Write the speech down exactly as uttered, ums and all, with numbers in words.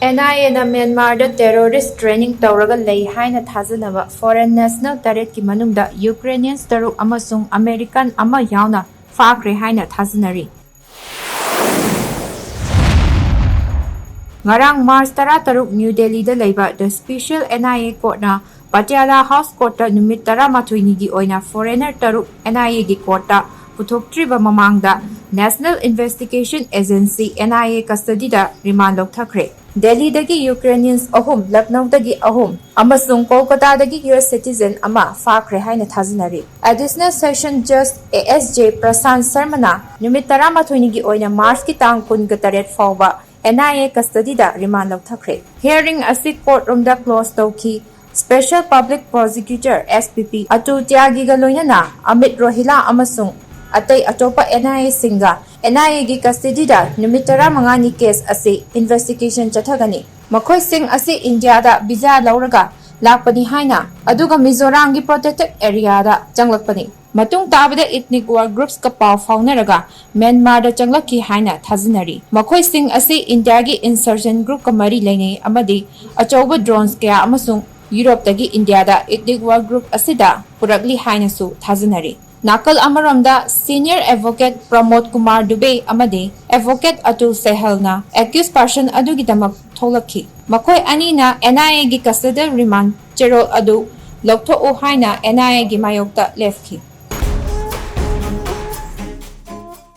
And ꯑꯥꯏ ꯑꯦꯅ ꯃ꯭ꯌꯥꯟꯃꯥꯔꯗ terrorist training ꯇꯧꯔꯒ ꯂꯩ ꯍꯥꯏꯅ ꯊꯥꯖꯅꯕ foreign national ꯇꯔꯦꯠꯀꯤ ꯃꯅꯨꯡꯗ Ukrainians ꯇꯔꯨꯛ ꯑꯃꯁꯨꯡ American ꯑꯃ ꯌꯥꯎꯅ ꯐꯥꯈ꯭ꯔꯦ ꯍꯥꯏꯅ ꯊꯥꯖꯅꯔꯤ꯫ ꯉꯔꯥꯡ March ꯇꯔꯥꯇꯔꯨꯛ New Delhiꯗ ꯂꯩꯕ The Special N I A Courtꯅ Patiala House Courtꯇ ꯅꯨꯃꯤꯠ ꯇꯔꯥꯃꯥꯊꯣꯏꯅꯤꯒꯤ ꯑꯣꯏꯅ foreigner ꯇꯔꯨꯛ N I Aꯒꯤ courtꯇ ꯄꯨꯊꯣꯛꯇ꯭ꯔꯤꯕ ꯃꯃꯥꯡꯗ National Investigation Agency N I A custodyꯗ remand ꯂꯧꯊꯈ꯭ꯔꯦ꯫ ꯗꯦꯜꯂꯤꯗꯒꯤ Ukrainians ꯑꯍꯨꯝ, ꯂꯛꯅꯧꯗꯒꯤ ꯑꯍꯨꯝ ꯑꯃꯁꯨꯡ ꯀꯣꯜꯀꯇꯥꯗꯒꯤ U S citizen ꯑꯃ ꯐꯥꯈ꯭ꯔꯦ ꯍꯥꯏꯅ ꯊꯥꯖꯅꯔꯤ꯫ Additional Session Judge A S J Prashant Sharmana ꯅꯨꯃꯤꯠ ꯇꯔꯥꯃꯥꯊꯣꯏꯅꯤꯒꯤ ꯑꯣꯏꯅ Marchꯀꯤ ꯇꯥꯡ ꯀꯨꯟꯒ ꯇꯔꯦꯠ ꯐꯥꯎꯕ N I A custodyꯗ remand ꯂꯧꯊꯈ꯭ꯔꯦ꯫ Hearing ꯑꯁꯤ court roomꯗ close ꯇꯧꯈꯤ꯫ Special Public Prosecutor S P P Atul Tyagiꯒ ꯂꯣꯏꯅꯅ Amit Rohila ꯑꯃꯁꯨꯡ ꯑꯇꯩ ꯑꯇꯣꯞꯄ N I Aꯁꯤꯡꯒ N I Aꯒꯤ custodyꯗ ꯅꯨꯃꯤꯠ ꯇꯔꯥꯃꯉꯥꯅꯤ case ꯑꯁꯤ investigation ꯆꯠꯊꯒꯅꯤ꯫ ꯃꯈꯣꯏꯁꯤꯡ ꯑꯁꯤ ꯏꯟꯗꯤꯌꯥꯗ visa ꯂꯧꯔꯒ ꯂꯥꯛꯄꯅꯤ ꯍꯥꯏꯅ, ꯑꯗꯨꯒ ꯃꯤꯖꯣꯔꯥꯝꯒꯤ protected areaꯗ ꯆꯪꯂꯛꯄꯅꯤ꯫ ꯃꯇꯨꯡ ꯇꯥꯕꯗ ethnic war groupsꯀ ꯄꯥꯎ ꯐꯥꯎꯅꯔꯒ ꯃ꯭ꯌꯥꯟꯃꯥꯔꯗ ꯆꯪꯂꯛꯈꯤ ꯍꯥꯏꯅ ꯊꯥꯖꯅꯔꯤ꯫ ꯃꯈꯣꯏꯁꯤꯡ ꯑꯁꯤ ꯏꯟꯗꯤꯌꯥꯒꯤ insurgent groupꯀ ꯃꯔꯤ ꯂꯩꯅꯩ ꯑꯃꯗꯤ ꯑꯆꯧꯕ drones ꯀꯌꯥ ꯑꯃꯁꯨꯡ ꯌꯨꯔꯣꯞꯇꯒꯤ ꯏꯟꯗꯤꯌꯥꯗ ethnic war group ꯑꯁꯤꯗ ꯄꯨꯔꯛꯂꯤ ꯍꯥꯏꯅꯁꯨ ꯊꯥꯖꯅꯔꯤ꯫ ꯅꯥꯀꯜ ꯑꯃꯔꯣꯝꯗ, senior advocate ꯄ꯭ꯔꯃꯣꯗ ꯀꯨꯃꯥꯔ ꯗꯨꯕꯦ ꯑꯃꯗꯤ advocate ꯑꯇꯨꯜ ꯁꯦꯍꯜꯅ accused person ꯑꯗꯨꯒꯤꯗꯃꯛ ꯊꯣꯛꯂꯛꯈꯤ꯫ ꯃꯈꯣꯏ ꯑꯅꯤꯅ N I Aꯒꯤ custodial remand ꯆꯦꯔꯣꯜ ꯑꯗꯨ ꯂꯧꯊꯣꯛꯎ ꯍꯥꯏꯅ N I Aꯒꯤ ꯃꯥꯌꯣꯛꯇ ꯂꯦꯞꯈꯤ꯫